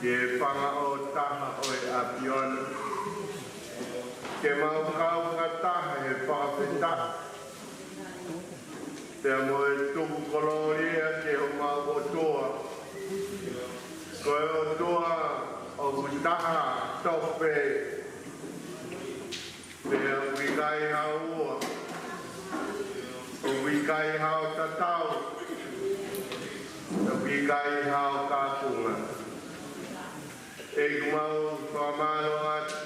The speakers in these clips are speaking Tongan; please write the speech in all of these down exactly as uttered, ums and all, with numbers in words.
Ke fanga ʻo taha ʻo e ʻAfiona, ke mau kau fakataha he fakafetaʻi pea mo e tuku kolōlia ki homau ʻOtua. Ko e ʻOtua ʻoku taha tofu pē, pea ʻoku ʻikai ha ua, ʻoku ʻikai ha ʻo tatau, ʻoku ʻikai ha ʻo kapunga. ʻEiki, mau fakamālō atu,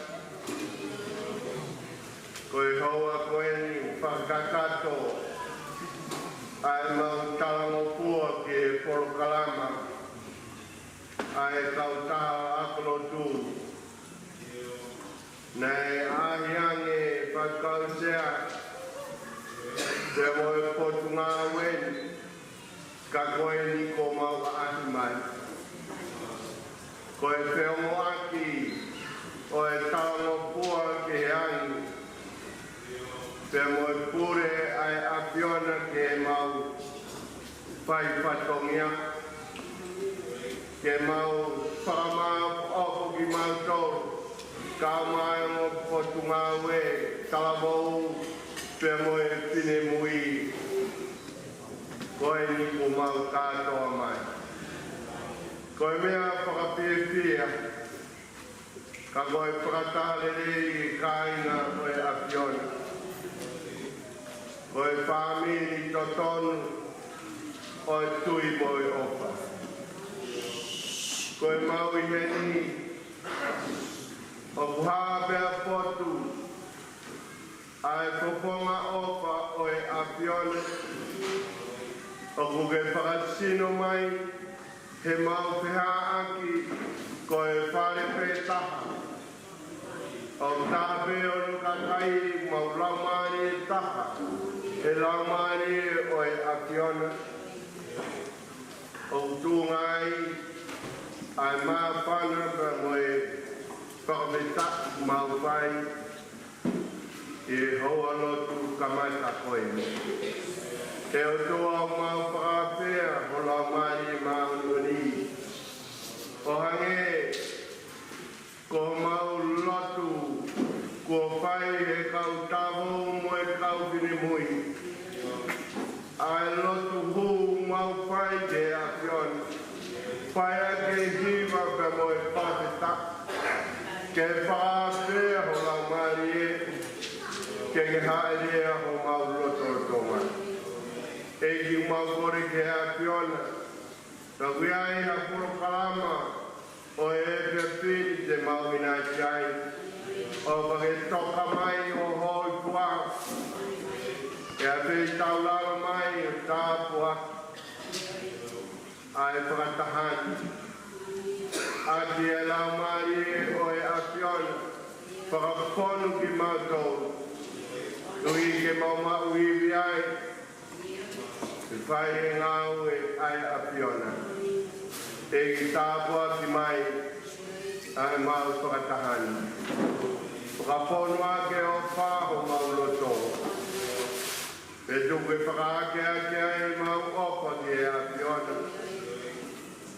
ko e houa ko eni fakakakato ʻa e mau talangofua ki he polokalama ʻa e kautaha ʻo e ako lotu. Naʻe ʻaʻahi ange ʻa e Faifekau Sea pea mo e Potungāue ni, ka ko eni kuo mau ʻaʻahi mai. Ko e feongoʻaki ʻo e talangofua ki he angi pea mo e pule ʻa e ʻAfiona ke mau fai fatongia, ke mau fakamāʻopoʻopo kimautolu, kau mai mo e Potungāue Talavou pea mo e finemui ko eni kuo mau kātoa mai. Ko e meʻa fakafiefia, ka ko e fakataha lelei e kāinga ʻo e ʻAfiona, ko e fāmili totonu ʻo e tui mo e ʻofa. Ko e mau ʻi heni ʻoku hā pea potu ʻa e fofonga ʻofa ʻo e ʻAfiona ʻoku ke fakasino mai he mau fehaʻaki ko e fale pē taha. ʻOku taha pē hono kakai, mau laumālie taha he laumālie ʻo e ʻAfiona. ʻOku tuʻunga ai ʻa e māfana pea mo e fakafetaʻi mau fai ʻi he houa lotu kamata ko eni. ʻE ʻOtua, mau fakaafeʻi ho Laumālie Māʻoniʻoni ʻo hangē ko homau lotu kuo fai he kau talavou mo e kau finemui. ʻA e lotu hū mau fai ki he ʻAfiona, fai ʻaki e hiva pea mo e fakafetaʻi, ke fakaafeʻi ho Laumālie ke ke hāʻele ʻi homau lotolotonga. ʻEiki, mau kole ki he ʻAfiona, ka ʻoku ʻi ai ha polokalama ʻo e efiafi ni te mau ʻinasi ai, ʻofa ke toka mai ho hōifua, ke ʻafeitaulalo mai ʻo tāpuakiʻi ʻa e fakataha ni ʻaki e Laumālie ʻo e ʻAfiona, fakafonu kimautolu, koeʻuhi ke mau maʻu ivi ai ke fai e ngāue ʻa e ʻAfiona. ʻEiki, tāpuakiʻi mai ʻa e mau fakataha ni. Fakafonu ʻaki e ʻofa homau loto, pea tuku ke fakaakeake ai ʻemau ʻofa ki he ʻAfiona.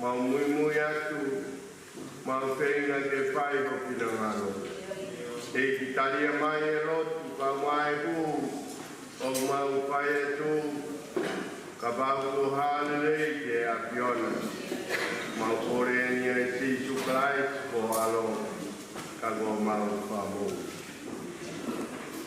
Mau muimui atu, mau feinga ke fai ho finangalo. ʻEiki, talia mai e lotu kae ʻumaʻā e hū ʻoku mau fai atu, kapau kuo hā lelei ki he ʻAfiona. Mau kole ni ʻia Sīsū Kalaisi ko ho ʻAlo, ka ko homau